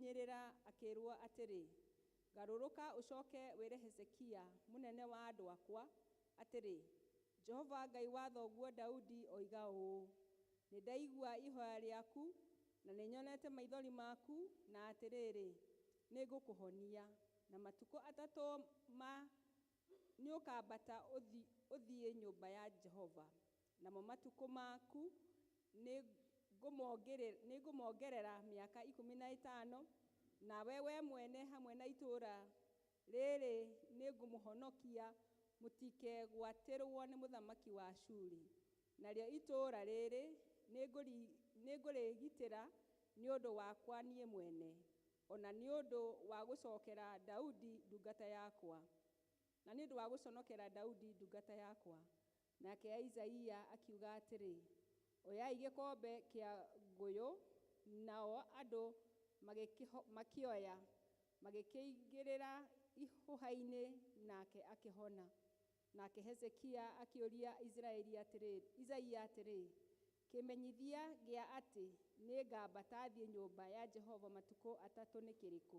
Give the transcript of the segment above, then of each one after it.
Ũkĩmũkinyĩrĩra akĩĩrwo atĩrĩ, Garũrũka ũcoke wĩre Hezekia, mũnene wa andũ akwa, atĩrĩ, Jehova Ngai wa thoguo Daudi oiga ũũ, Nĩndaigua ihoya rĩaku, na nĩnyonete maithori maku, na atĩrĩrĩ, nĩngũkũhonia. Na matukũ 3 ma nĩũkambata ũthiĩ nyũmba ya Jehova, namo matukũ maku nĩngũmongerera mĩaka 15, nawe we mwene hamwe na itũũra rĩrĩ nĩngũmũhonokia mũtikegwatĩrwo nĩ mũthamaki wa Ashuri. Narĩo itũũra rĩrĩ nĩngũrĩgitĩra nĩ ũndũ wakwa niĩ mwene, o na nĩ ũndũ wa gũcokera Daudi ndungata yakwa. Na nĩ ũndũ wa gũconokera Daudi ndungata yakwa. Nake Isaia akiuga atĩrĩ, Oyai gĩkombe kĩa ngũyũ, nao andũ makĩoya, magĩkĩigĩrĩra ihũha-inĩ, nake akĩhona. Nake Hezekia akĩũria Isaia atĩrĩ, Kĩmenyithia gĩa atĩ nĩngambata thiĩ nyũmba ya Jehova matukũ 3 nĩ kĩrĩkũ?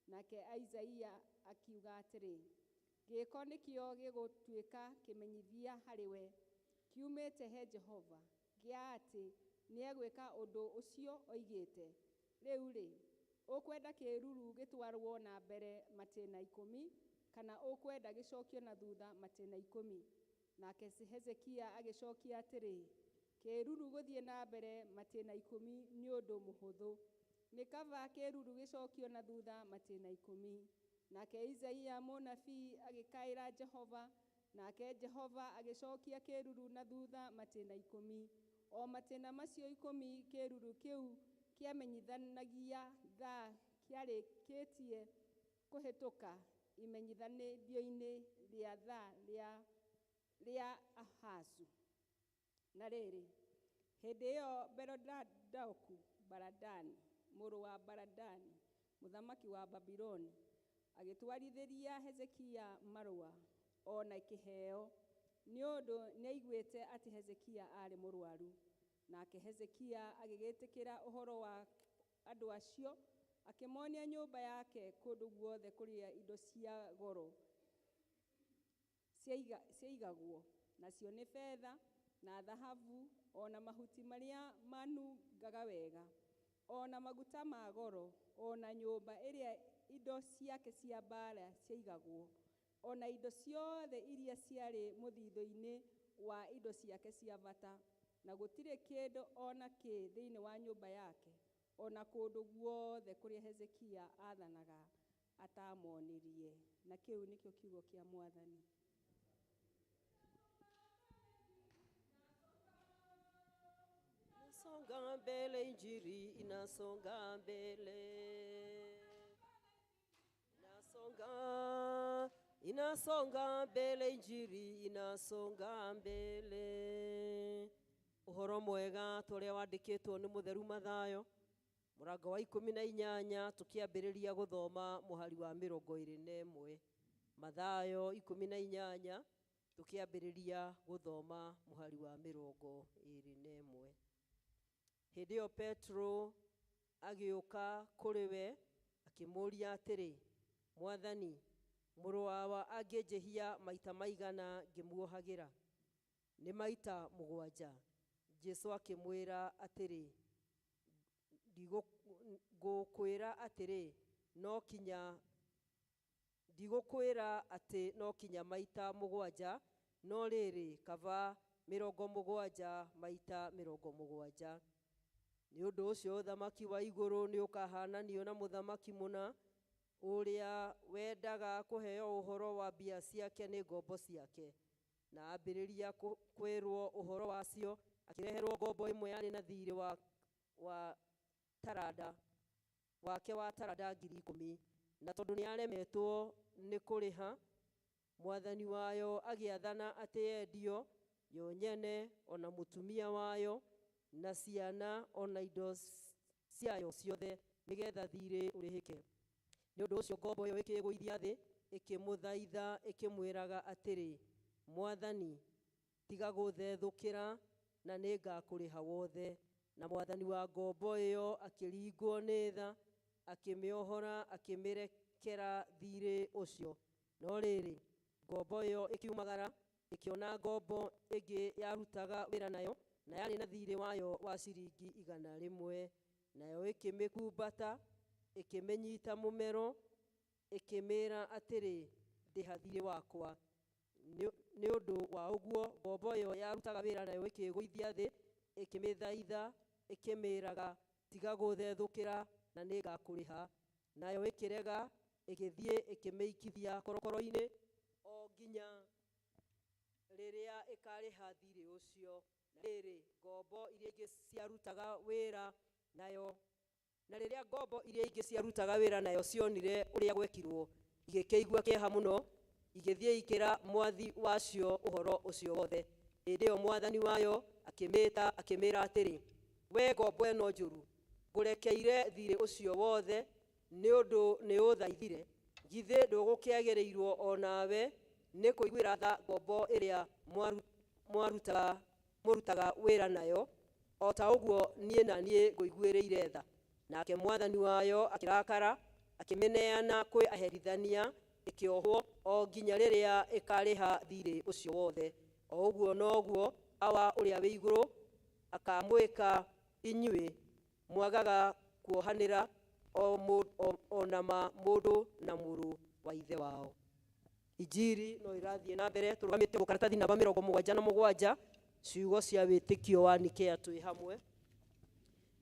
Nake Isaia akiuga atĩrĩ, Gĩĩko nĩkĩo gĩgũtuĩka kĩmenyithia harĩ we, kiumĩte he Jehova, gĩa atĩ nĩegwĩka ũndũ ũcio oigĩte. Rĩu-rĩ, ũkwenda kĩĩruru gĩtwarwo na mbere matĩna 10, kana ũkwenda gĩcokio na thutha matĩna 10? Nake Hezekia agĩcokia atĩrĩ, Kĩĩruru gũthiĩ na mbere matĩna 10 nĩ ũndũ mũhũthũ, nĩ kaba kĩĩruru gĩcokio na thutha matĩna 10. Nake Isaia mũnabii agĩkaĩra Jehova, nake Jehova agĩcokia kĩĩruru na thutha matĩna 10. O matĩna macio 10 kĩĩruru kĩu kĩamenyithanagia thaa kĩarĩkĩtie kũhĩtũka imenyithanĩrio-inĩ rĩa thaa rĩa Ahazu. Na rĩrĩ, hĩndĩ ĩyo Berodauku Baladani, mũrũ wa Baladani, mũthamaki wa Babuloni, agĩtwarithĩria Hezekia marũa o na kĩheo, nĩ ũndũ nĩaiguĩte atĩ Hezekia aarĩ mũrũaru. Nake Hezekia agĩgĩtĩkĩra ũhoro wa andũ acio, akĩmonia nyũmba yake kũndũ guothe kũrĩa indo cia goro ciaigagwo, nacio nĩ betha na thahabu, o na mahuti marĩa manungaga wega, o na maguta ma goro, o na nyũmba ĩrĩa indo ciake cia mbaara ciaigagwo, o na indo ciothe iria ciarĩ mũthithũ-inĩ wa indo ciake cia bata, na gũtirĩ kĩndũ o na kĩ thĩinĩ wa nyũmba yake, o na kũndũ guothe kũrĩa Hezekia aathanaga atamonirie. Na kĩu nĩkĩo kiugo kĩa Mwathani. Inasonga mbele, injili inasonga mbele. Inasonga, inasonga mbele, injili inasonga mbele. Ũhoro mwega ta ũrĩa wandĩkĩtwo nĩ mũtheru Mathayo, mũrango wa 18, tũkĩambĩrĩria gũthoma mũhari wa 21. Mathayo 18, tũkĩambĩrĩria gũthoma mũhari wa 21. Hĩndĩ ĩyo Petro agĩũka kũrĩ we akĩmũũria atĩrĩ, Mwathani, mũrũ wawa angĩnjĩhia maita maigana ngĩmuohagĩra? Nĩ maita 7. Jesũ akĩmwĩra atĩrĩ, Ngũkwĩra atĩrĩ, no kinya ndigũkwĩra atĩ no kinya maita 7, no rĩrĩ kaba 70 maita 70. Nĩ ũndũ ũcio ũthamaki wa igũrũ nĩũkahaananio na mũthamaki mũna ũrĩa wendaga kũheo ũhoro wa mbia ciake nĩ ngombo ciake. Na ambĩrĩria kwĩrwo ũhoro wacio, akĩreherwo ngombo ĩmwe yarĩ na thiirĩ wa taranda wake wa taranda 10,000. Na tondũ nĩaremetwo nĩ kũrĩha, mwathani wayo agĩathana atĩ yendio yo nyene o na mũtumia wayo na ciana o na indo ciayo ciothe, nĩgetha thiirĩ ũrĩhĩke. Nĩ ũndũ ũcio ngombo ĩyo ĩkĩĩgũithia thĩ, ĩkĩmũthaitha, ĩkĩmwĩraga atĩrĩ, Mwathani, tiga gũthethũkĩra, na nĩngakũrĩha wothe. Na mwathani wa ngombo ĩyo akĩringwo nĩ tha, Akĩmĩohora akĩmĩrekera thiirĩ ũcio. No rĩrĩ, ngombo ĩyo ĩkiumagara, ĩkĩona ngombo ĩngĩ yarutaga wĩra nayo, na yarĩ na thiirĩ wayo wa ciringi 100. Nayo ĩkĩmĩkumbata, ĩkĩmĩnyita mũmero, ĩkĩmĩĩra atĩrĩ, 'Ndĩha thiirĩ wakwa.' Nĩ ũndũ wa ũguo ngombo ĩyo yarutaga wĩra nayo ĩkĩĩgũithia thĩ, ĩkĩmĩthaitha, ĩkĩmĩĩraga, 'Tiga gũũthethũkĩra, na nĩngakũrĩha.' Nayo ĩkĩrega, ĩgĩthiĩ ĩkĩmĩikithia korokoro-inĩ o nginya rĩrĩa ĩkarĩha thiirĩ ũcio. Na rĩrĩ, ngombo iria ingĩ ciarutaga wĩra nayo na rĩrĩa ngombo iria ingĩ ciarutaga wĩra nayo cionire ũrĩa gwekirwo, igĩkĩigua kĩeha mũno, igĩthiĩ ikĩra mwathi wacio ũhoro ũcio wothe. Hĩndĩ ĩyo mwathani wayo akĩmĩĩta akĩmĩĩra atĩrĩ, 'Wee ngombo ĩno njũru, ngũrekeire thiirĩ ũcio wothe nĩ ũndũ nĩũũthaithire. Githĩ ndũgũkĩagĩrĩirwo o nawe nĩ kũiguĩra tha ngombo ĩrĩa mũrutaga wĩra nayo, o ta ũguo niĩ na niĩ ngũiguĩrĩire tha?' Nake mwathani wayo akĩrakara, akĩmĩneana kwĩ aherithania, ĩkĩohwo o nginya rĩrĩa ĩkarĩha thiirĩ ũcio wothe. O ũguo noguo Awa ũrĩa wĩ igũrũ akaamwĩka inyuĩ, mwagaga kuohanĩra o na ma mũndũ na mũrũ wa ithe wao. Injiri no ĩrathiĩ na mbere tũrũgamĩte karatathi namba 77, ciugo cia wĩtĩkio wa Nikea twĩ hamwe.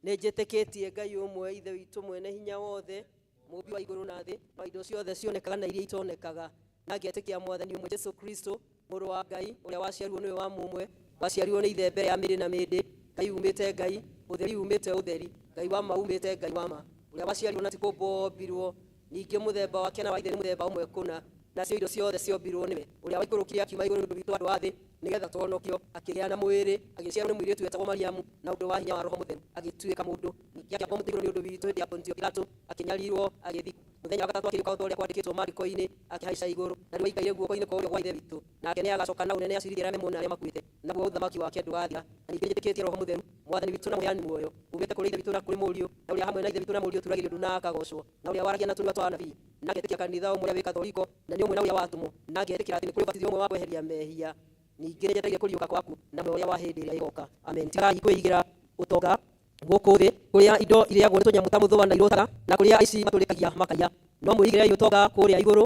Nĩ njĩtĩkĩtie Ngai ũmwe, Ithe witũ mwene hinya wothe, mũũmbi wa igũrũ na thĩ, na indo ciothe cionekaga na iria itonekaga, na ngetĩkia Mwathani ũmwe Jesu Kristo, Mũrũ wa Ngai, ũrĩa waciarirwo nĩwe wa mũmwe, waciarirwo nĩ Ithe mbere ya mĩndĩ na mĩndĩ, Ngai uumĩte Ngai, ũtheri uumĩte ũtheri, Ngai wa ma uumĩte Ngai wa ma, ũrĩa waciarirwo na ti kũũmbwo ombirwo, ningĩ mũthemba wake na wa Ithe nĩ mũthemba ũmwe kũna, nacio indo ciothe ciombirwo nĩwe, ũrĩa waikũrũkire akiuma igũrũ nĩ ũndũ witũ andũ a thĩ, nĩgeetha tũhonokio, akĩgĩa na mwĩrĩ, agĩciarwo nĩ mũirĩtu wetagwo Mariamu, na ũndũ wa hinya wa Roho Mũtheru, agĩtuĩka mũndũ, ningĩ akĩambwo mũtĩ igũrũ nĩ ũndũ witũ hĩndĩ ya Pontio Pilato, akĩnyariirwo, agĩthikwo. Mũthenya wa gatatũ akĩriũka o ta ũrĩa kwandĩkĩtwo Maandĩko-inĩ, akĩhaica igũrũ, na rĩu aikaire guoko-inĩ kwa ũrĩo gwa Ithe witũ. Nake nĩagacooka na ũnene aciirithie arĩa me muoyo na arĩa makuĩte, naguo ũthamaki wake ndũgaathira. Na ningĩ nĩnjĩtĩkĩtie Roho Mũtheru, Mwathani witũ na Mũheani muoyo, uumĩte kũrĩ Ithe witũ na kũrĩ Mũriũ, na ũrĩa hamwe na Ithe witũ na Mũriũ ũturagĩrio ndu na akagoocwo, na ũrĩa waragia na tũnua twa anabii. Na ngetĩkia kanitha ũmwe ũrĩa wĩ Kathoriko, na nĩ ũmwe na ũrĩa wa atũmwo, na ngetĩkĩra atĩ nĩ kũrĩ ũbatithio ũmwe wa kweheria mehia. Ningĩ nĩnjetereire kũriũka kwa akuũ, na muoyo ũrĩa wa hĩndĩ ĩrĩa ĩgooka. Amen. Tigai kwĩigĩra ũtonga gũkũ thĩ, kũrĩa indo irĩagwo nĩ tũnyamũ ta mũthũa na irũtaga, na kũrĩa aici matũrĩkagia makaiya. No mwĩigĩrei ũtonga kũrĩa igũrũ,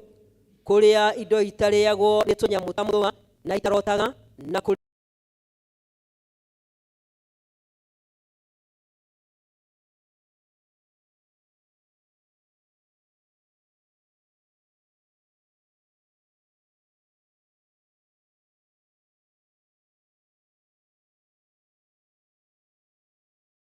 kũrĩa indo itarĩagwo nĩ tũnyamũ ta mũthũa na itarotaga, na kũrĩa.